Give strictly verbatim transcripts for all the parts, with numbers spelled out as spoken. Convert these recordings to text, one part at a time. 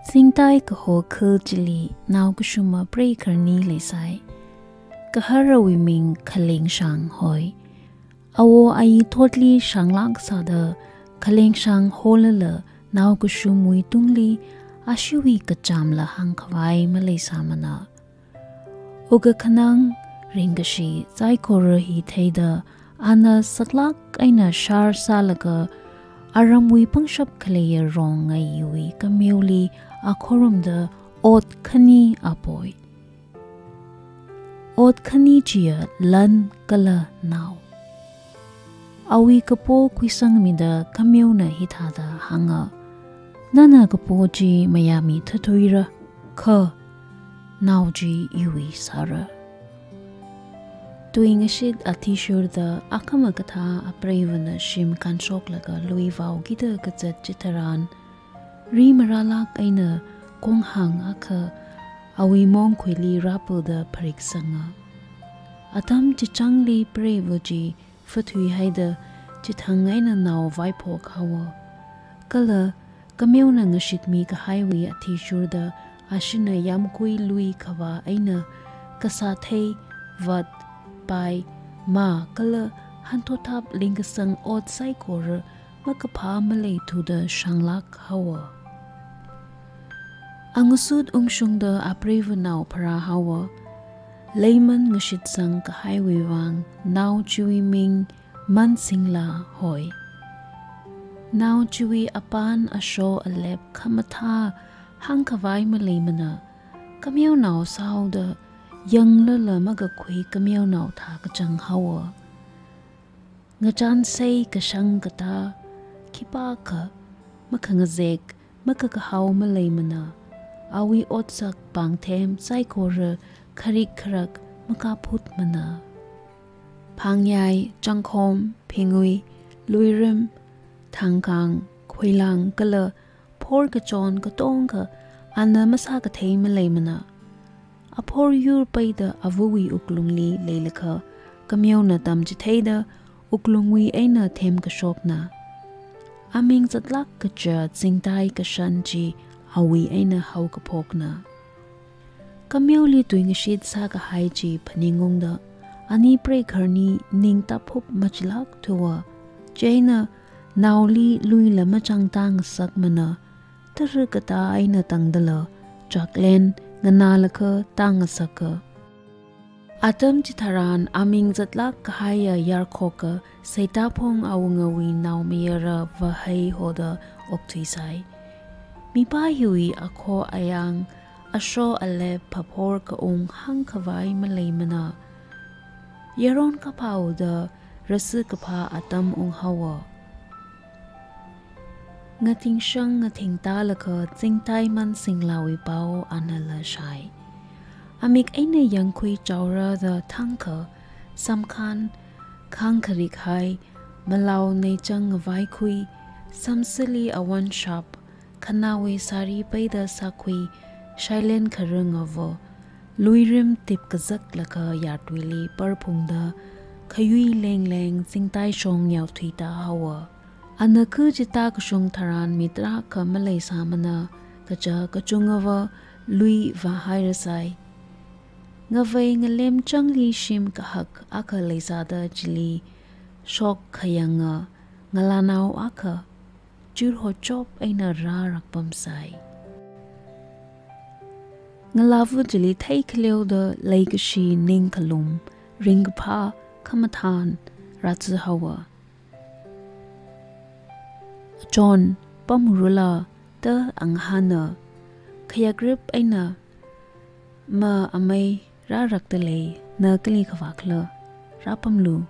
Zingtai kaho khal chili nao kashuma prei khararni leisai. Kaharawui ming Khalengshang hoi. Awo ayi thotli shanglak sāda Khalengshang holala nao kashumwui tungli ashiwui kachamla hāngkhavai maleisāmana. Uga khanang ringkashi saikora hi theida ana saklak eina shar sālaga aramwui pangshap khaleiya rong ngaiwui kameoli akhorumda ot khani apoi. Ot khani chiya lan kala nao. Awui kapo khuisangmida kameona hithāda hānga. Nana kapo chi mayāmi thathuira, kha nao chi iwui sāra. Tuingashit athishurda akhama kathā apreivana shim kanshoklaga lui vaokida kazat chitharan, ri marālak eina konghāng akha awui mongkhuili rāpulda phariksanga. Atam chichangli preiva chi fathuihaida chithang eina nao vaiphok haowa. Kala kameona ngashitmi kahaiwui athishurda ashina yāmgui lui khavā eina kasāthei, vat, pai, mā kala hantothap lingkasang ot saikora makaphā maleithuda shanglak haowa. Angasut ungshungda apreiva nao pharā haowa. Leiman ngashitsang kahaiwui vang nao chiwui ming Mansingla hoi. Nao chiwui apān asho alep khamathā hāngkhavai maleimana, kameonao sāhaoda yanglala makakhui kameonao thā kachang haowa. Ngachānsei kashang katā, khipākha makhangazek, makakahao maleimana, awui otsak pāngthem saikora kharik kharak makaphutmana. Phangyai, changkhom, phingui, luirim, thangkang, khuilang kala phor kachon katongkha ana masākathei maleimana. Aphor yur paida avawui wuklungli leilakha, kameona tamchitheida wuklungwui eina themkashokna. Aming zatlak kaja zingtai kashan chi awui eina haokaphokna. Kameoli tuingashit sākahai chi phaningungda, ani preikharni ning taphup machilak thuwa, chieina naoli luila machangtā ngasakmana, tara katā eina tangdala, chaklen nganālakha tāngasaka. Atam chitharan aming zatlak kahaiya yarkhoka Seitaphong awungawui naomayara vahei hoda okthuisai. Mipā hiwui akho ayang, asho alep phaphor kaung hāngkhavai maleimana. Yaron kaphāda rasi kaphā atam unghaowa. Ngathingshang ngathingtālakha zingtai Mansinglawui pao anala shai. Amik eina yangkhui chaorada thangkha, samkhan, khangkharikhai, malao neichang ngavaikhui, samsili awan shap, khanawui sari paida sākhui, shailen kharung avo, luirim tip kazaklaga yartuili parphungda, khayui lengleng zingtai shong yaothuita haowa. Ana kha chitā kashung tharan mi tarākha maleisāmana, kaja kachungava lui vāhairasai. Ngavei ngalem changli shim kahak akha leisāda chili shok khayanga ngalānao akha churhochop eina rārakpamsai. Ngalāva chili theikaleoda leikashi ningkalum ringkaphā khamathān rātsi haowa. John, pamrula da angahāna, khayakrip eina ma amei rārakta lei, na kali khavākhala, rāpamlu,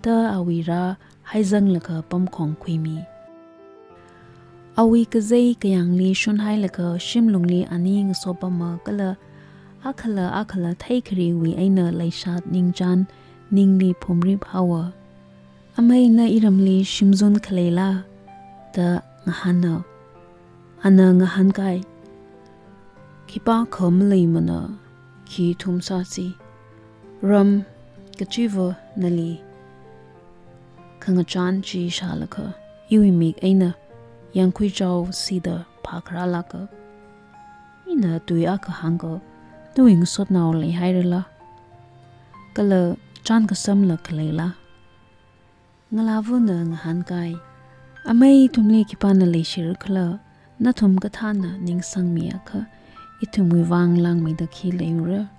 da awui rā haizanglaga pamkhong khuimi. Awui kazei kayāngli shunhailaga shimlungli ani ngasopama kala akhala akhala theikhariwui eina leishat ningchān ningli phumrip haowa. Amei na iramli shimzun khaleila, da ngahāna. Ana ngahānkai. Khipākha maleimana, khi thumsāsi. Ram kachiva nali khangachān chi shālaga, iwui mik eina yangkhui chaosida phākharālaka. Ina tui akha hāngga, nawui ngasotnao leihairala? Kala chān kasamla khaleila? Ngalāvana ngahānkai, amei ithumli khipāna leishirakhala, nathum kathāna ningsangmiakha, ithumwui vang langmeida khi leiura?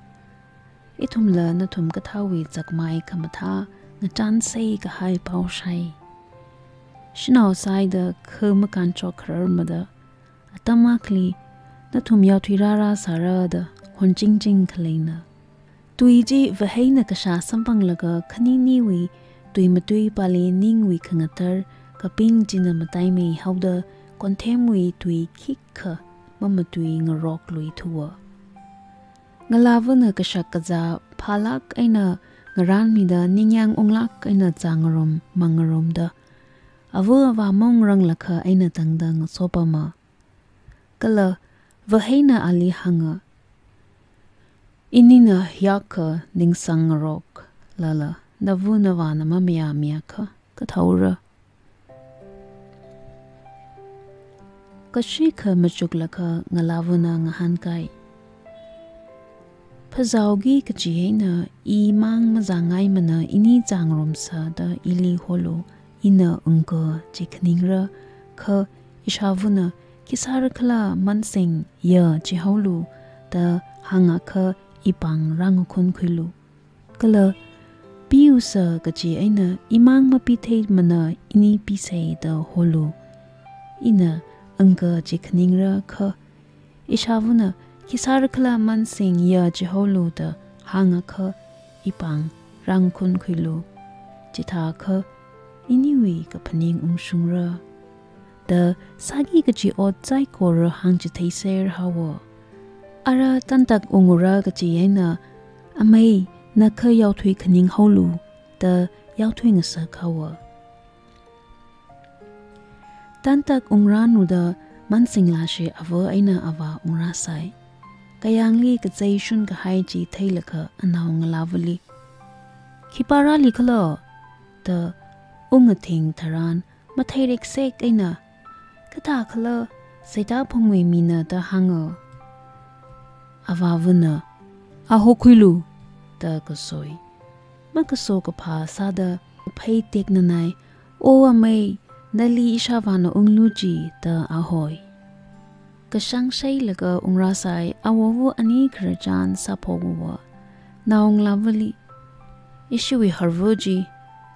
Ithumla nathum kathāwui zakmai khamathā ngachānsei kahai pao shai. Shanao sāida kha makānchok khararmada, atam akhali nathum yaothui rāra sāra da honchingching khaleina. Tui chi vaheina kashā samphanglaga khaniniwui tui matui pāli ningwui khangatar kaping china mataimei haoda, konthemwui tui khikha mamatui ngarokluithuwa. Ngalāvana kashak kazā phālāk eina ngarānmida ningyāng unglāk eina zāngarum mangarumda, ava avā maungranglakha eina tangda ngasopama. Kala vaheina ali hānga, inina hiyākha ningsang ngaroklala, nava navāna mamayāmiakha, kathaora? Kashikha machuklaga ngalāvana ngahānkai, phazāoki kachi eina imang mazāngaimana ini zāngarumsa da ili holu, ina ungka chi khaningra, kha ishāvana khisārakhala mansing ya chihaolu da hāngakha ipāng rāngakhunkhuilu. Kala piusa kachi eina imang mapitheimana ini pisei da holu, ina ungka chi khaningra, kha ishāvana khisārakhala mansing ya chihaolu da hāngakha ipāng rāngakhunkhuilu. Chithākha iniwui kaphaning ungshungra da sāki kachi ot saikora hāngchitheiser haowa. Ara tantak ungura kachi eina, amei, na kha yaothui khaning haolu da yaothui ngasak haowa. Tantak ungrānuda mansingla shi ava eina avā ungrāsai. Kayāngli kazei shunkahai chi theilaga anao ngalāvali, khipā rālikhala da ungathing tharan matheireksek eina, kathākhala Seitā phungwui mina da hānga. Avāvana, a hokhuilu da kasoi. Makaso kaphā sāda phei teknanai, o amei, nali ishāvāna unglu chi da a hoi. Kashang shailaga ungrāsai awowo ani khararchan sāphowa. Naongalāvali, ishiwui harva chi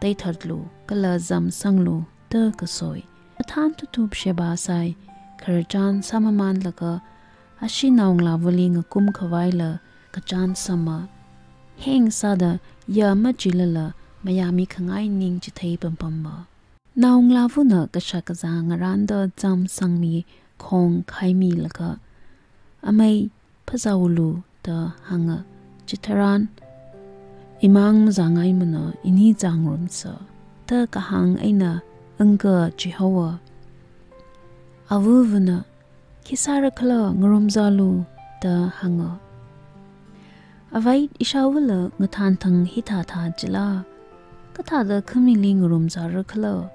teithatlu kala zamsanglu da kasoi. Mathān tutup sheba sai, khararchan sāmamanlaga, ashi naongalāvali ngakum khavaila kachān sāma. Heng sāda ya machilala mayāmi khangai ning chithei pampamma. Naongalāvana kashak kazā ngarānda zamsangmi khong khaimilaga, amei, phazāulu da hānga. Chitharan, imang mazāngaimana ini zāngarumsa da kahāng eina ungka chihaowa. Avavana, khisārakhala ngarumzālu da hānga. Avai ishāvala ngathānthang hithāthā chila, kathāda khamili ngarumzārakhala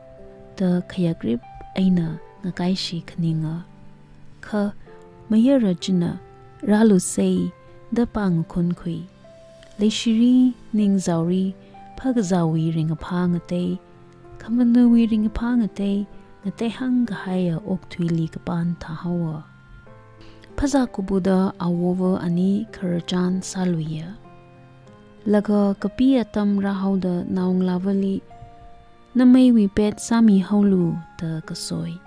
da khayakrip eina ngakaishi khaninga. Kha mayara china rālusei da pāngakhunkhui. Leishiri, ningzaori, phakazāwui ringkaphā ngatei, khamanuwui ringkaphā ngatei, ngateihang kahaia okathuili kapān thāhaowa. Phazā kubuda awowo ani khararchan sāluiya. Laga kapi atam rāhaoda naongalāvali, nameiwui pet sāmihaolu da kasoi.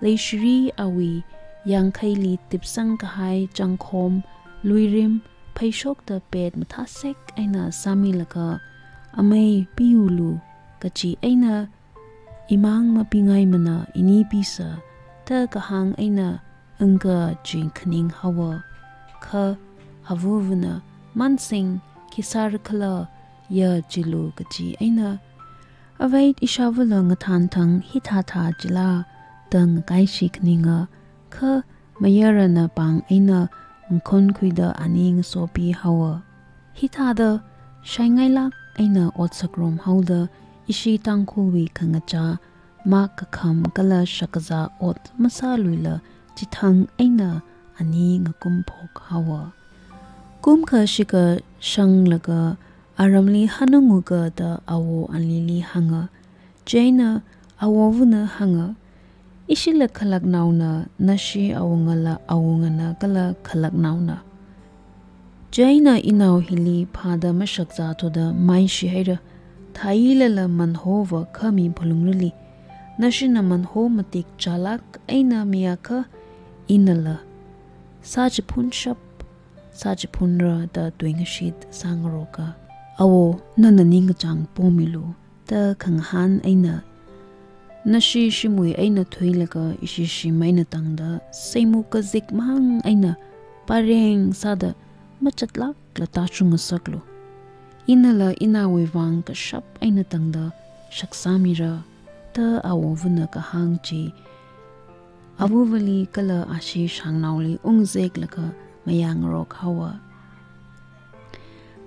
Leishiri awui yangkhaili tipsang kahai changkhom, luirim, pheishokta pet mathāsek eina sāmilaga, amei piulu kachi eina, imang mapingaimana ini pisa da kahāng eina ungka chi khaninghaowa. Kha avavana mansing khisārakhala ya chilu kachi eina, avai ishāvala ngathānthang hithāthā chila da ngakaishi khaninga. Kha mayarana pāng eina ngakhunkhuida ani ngasopihaowa. Hithāda shaingailāk eina otsak rumhaoda ishi Tangkhulwui khangachā, mak kakham kala shakkazā ot masāluila chithang eina ani ngakumphok haowa. Kumkha shikha shanglaga aramli hanunguka da awo anili hānga. Chieina awovana hānga, ishila khalaknaona, nashi awungala awungana kala khalaknaona. Chieina inao hili phāda mashakzā thoda maishi haira, thāilala manhova khami phalungrili, nashina manho matik chālak eina miakha, inala sāchiphunshap, sāchiphunra da tuingashit sāngaroka. Awo, nana ningkachāng pomilu da khangahān eina, nashi shimwui eina thuilaga ishi shim eina tangda, seimu kazikmang eina pareng sāda machatlakla tāshungngasaklu. Inala inaowui vang kashap eina tangda shaksāmira da awovana kahāng chi avavali kala ashi shangnaoli ungziklaga mayāngarok haowa.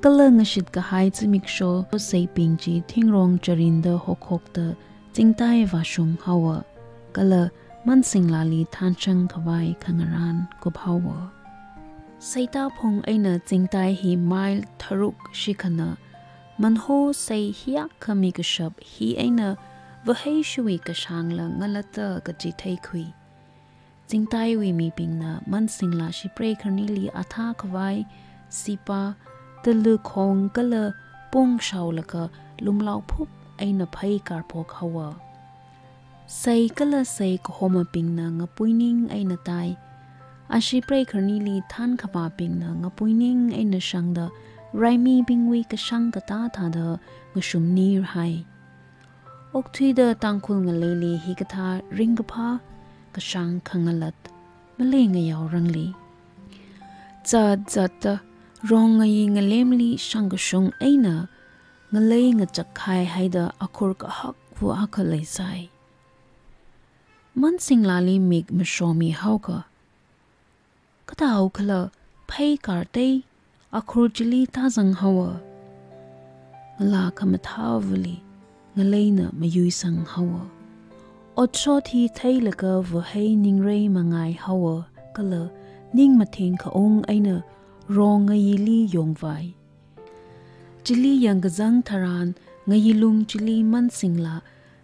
Kala ngashit kahai zimiksho seibing chi thingrong charinda hokhokta zingtai vāshung haowa, kala Mansinglali thanshang khavai khangarān kup haowa. Seitā phung eina zingtai hi mile tharuk shikhana, manho sei hiyākha mikashap hi eina vaheishiwui kashāngla ngalatta kaji theikhui. Zingtaiwui mibingna Mansingla shipreikhara̱nili athā khavai, sipā, talu khong kala pung shaolaga lumlao phup eina phei karphok haowa. Sei kala sei kahomabingna ngapuining eina tai. Ashi preikhara̱nili thankhavābingna ngapuining eina shangda raimibingwui kashāng katā thāda ngashumnirhai. Okthuida Tangkhul ngaleili hikathā ringkaphā kashāng khangalat malengayaorangli. Zat zatta rongngayi ngalemli shangkashung eina ngalei ngachak khaihaida akhur kahakva akha leisai. Mansinglali mik mashomi haoka. Kathāhaokhala phei kartei akhur chili tāzang haowa. Ngalā khamathāvali ngaleina mayuisang haowa. Otshot hi theilaga vahei ningrei mangai haowa kala ning mathing khaung eina rongngayili yongvai. Chili yangkazang tharan ngayilung chili Mansingla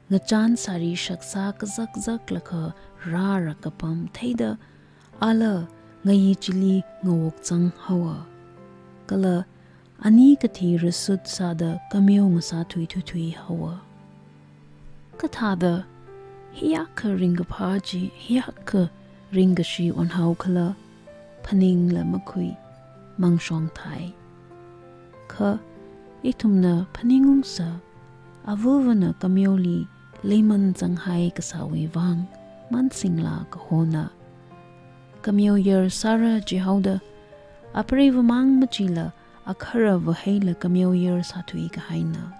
ngachān sari shaksā kazakzaklaga rāra kapam theida ala ngayi chili ngawokzang haowa. Kala ani kathi rasut sāda kameo ngasāthui thuithui haowa. Kathāda hiyākha ringkaphā chi hiyākha ringkashi onhaokhala phaningla makhui mangshong thai. Kha ithumna phaningungsa, avavana kameoli leiman zanghai kasāwui vang Mansingla kahona. Kameo yer sāra chihaoda, apreiva mang machila akhara vaheila kameo yer sāthui kahaina.